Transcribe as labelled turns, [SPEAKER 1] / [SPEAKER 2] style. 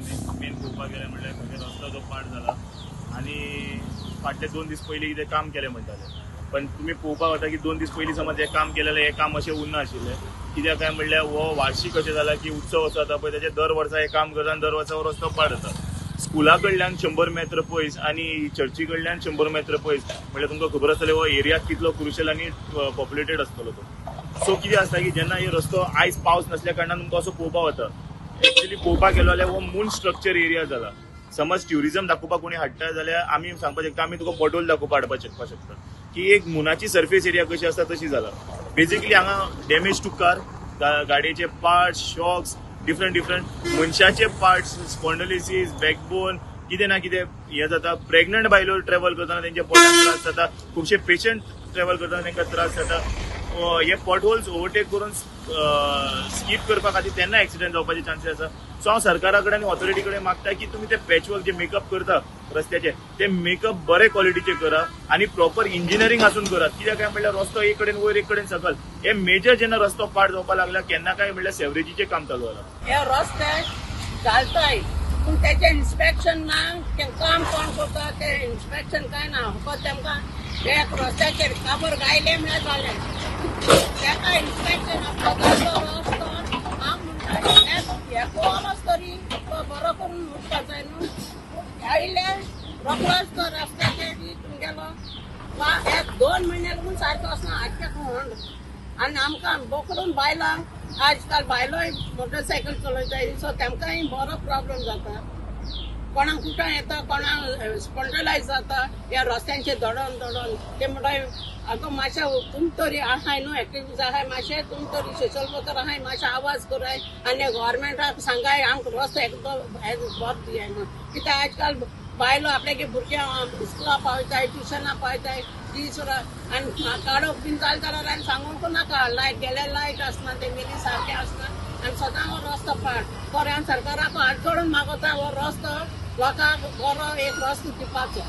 [SPEAKER 1] Main पळोवपाक गेलें म्हणल्यार खंयचे रस्तो जो पाड जाला आनी फाटले 2 दीस पयलीं कितें काम केलें म्हणटाले, पण तुमी पळोवपाक वता की 2 दीस पयलीं समज हें काम केलें जाल्यार हें काम अशें उरनाशिल्लें. कित्याक काय म्हणल्यार हो वार्षीक अशें जाला की उत्सव असो जाता पळय, तेजे दर वर्सा हें काम करता आनी दर वर्सा हो रस्तो पाड जाता. स्कुला कडल्यान 100 मेत्र पयस आनी चर्ची कडल्यान 100 मेत्र पयस म्हणल्यार तुमकां खबर आसतलें हो एरिया कितलो क्रुशल आनी पॉप्युलेटेड आसतलो तो. सो कितें आसता की जेन्ना हे रस्तो आयज पावस नासल्या कारणान तुमकां असो पळोवपाक वता. एक्चुअली पळोवपाक गेलो जाल्यार हो मून स्ट्रक्चर एरिया जाला. समज ट्युरिजम दाखोवपाक कोणी हाडटा जाल्यार आमी सांगपाक शकता, आमी तुका बॉटल दाखोवपाक हाडपाक शकपाक शकता की एक मुनाची सर्फेस एरिया कशी आसता तशी जाला. बेसिकली हांगा डॅमेज टू कार, गाडयेचे पार्ट्स, शॉक्स, डिफरंट डिफरंट मनशाचे पार्ट्स, स्पॉन्डोलिसीस, बॅकबोन, कितें ना कितें हें जाता. प्रेग्नंट बायलो ट्रॅवल करतना तेंच्या पोटाक त्रास जाता, खुबशे पेशंट ट्रॅवल करतना तांकां त्रास जाता. हे पॉटहोल्स ओवरटेक करून स्कीप करपा खातीर तेन्ना एक्सिडंट जावपाचे चान्सीस आसा. सो हांव सरकारा कडेन आनी ऑथॉरिटी कडेन मागता की तुमी ते पॅचवर्क जे मेकअप करता रस्त्याचे ते मेकअप बरे क्वॉलिटीचे करा आनी प्रॉपर इंजिनियरींग आसून करात. कित्याक काय म्हणल्यार रस्तो एक कडेन वयर एक कडेन सकल, हे मेजर जेन्ना रस्तो पाड जावपाक लागला केन्ना काय म्हणल्यार सेवरेजीचें काम चालू जाला.
[SPEAKER 2] हे रस्ते घालताय पूण तेचें इन्स्पेक्शन ना, तें काम कोण करता तें इन्स्पेक्शन काय ना. फकत तेमकां एक रस्त्याचेर काबर गायलें म्हळ्यार जालें, तेका इन्स्पेक्शन रस्तो हांव म्हणटा कोणच तरी बरो करून उरपाक जाय न्हू. आयले रोखडोच तो रस्त्याचेर तुमगेलो एक 2 म्हयने लागून सारको आसना आजचे होंड. आनी आमकां बोकडून बायलांक आजकाल बायलोय मोटरसायकल चलयताय, सो तेमकांय बरो प्रॉब्लम जाता. कोणाक कुटां येता, कोणाक स्पॉन्डलायज जाता ह्या रस्त्यांचेर दडोन दडोन. ते म्हणटा आगो मातशें तुमी तरी आहाय न्हू एक्टिविस्ट आहाय, मातशें तुमी तरी सोशल वर्कर आहाय, मातशें आवाज कराय आनी गव्हर्मेंटाक सांगाय आमकां रस्तो एकदम बरो दियाय म्हणून. कित्याक आजकाल बायलो आपल्यागे भुरग्यांक इस्कुला पावयताय, ट्युशनां पावयताय दीस आनी काडप बीन जालें जाल्यार आनी सांगूंक नाका, लायट गेल्यार लायट आसना, तेंगेली सारकें आसना आनी सदां हो रस्तो पाड. तर हांव सरकाराक हात जोडून मागता हो रस्तो लोकांक बरो एक रस्तो दिवपाचो.